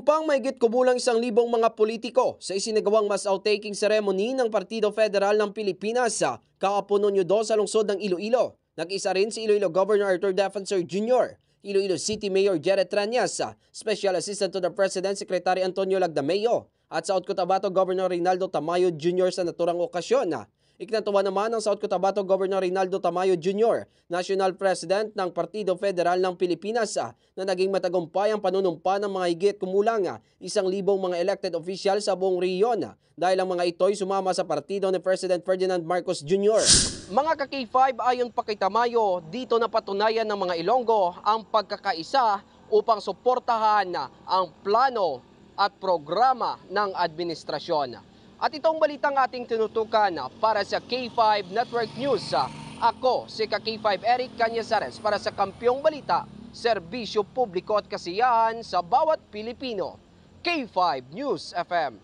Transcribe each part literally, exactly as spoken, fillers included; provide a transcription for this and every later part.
Pang mahigit kumulang isang libong mga politiko sa isinagawang mass out-taking ceremony ng Partido Federal ng Pilipinas, ah, kahapon, Hunyo dos, sa lungsod ng Iloilo. Nag-isa rin si Iloilo Governor Arthur Defensor Junior, Iloilo City Mayor Jerry Treñas, ah, Special Assistant to the President Secretary Antonio Lagdameo, at South Cotabato Governor Reynaldo Tamayo Junior sa naturang okasyon. Ikinatuwa naman ng South Cotabato Governor Reynaldo Tamayo Junior, National President ng Partido Federal ng Pilipinas, ah, na naging matagumpay ang panunumpa ng mga higit kumulang, ah, isang libong mga elected official sa buong rehiyon, ah, dahil ang mga ito'y sumama sa partido ni President Ferdinand Marcos Junior. Mga ka-K five, ayon pa kay Tamayo, dito napatunayan ng mga Ilonggo ang pagkakaisa upang suportahan ang plano at programa ng administrasyon. At itong balitang ating tinutukan para sa K five Network News. Ako si ka K five Eric Cañazares para sa Kampyong Balita, Serbisyo Publiko at Kasiyahan sa Bawat Pilipino, K five News F M.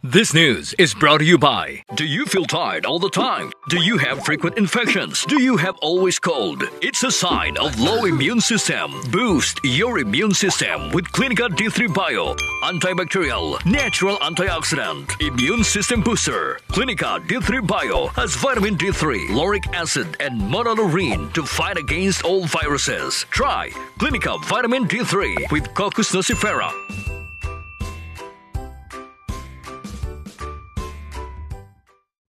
This news is brought to you by: Do you feel tired all the time? Do you have frequent infections? Do you have always cold? It's a sign of low immune system. Boost your immune system with Clinica D three Bio, antibacterial, natural antioxidant, immune system booster. Clinica D three Bio has vitamin D three, lauric acid, and monolaurin to fight against all viruses. Try Clinica Vitamin D three with Cocos nucifera.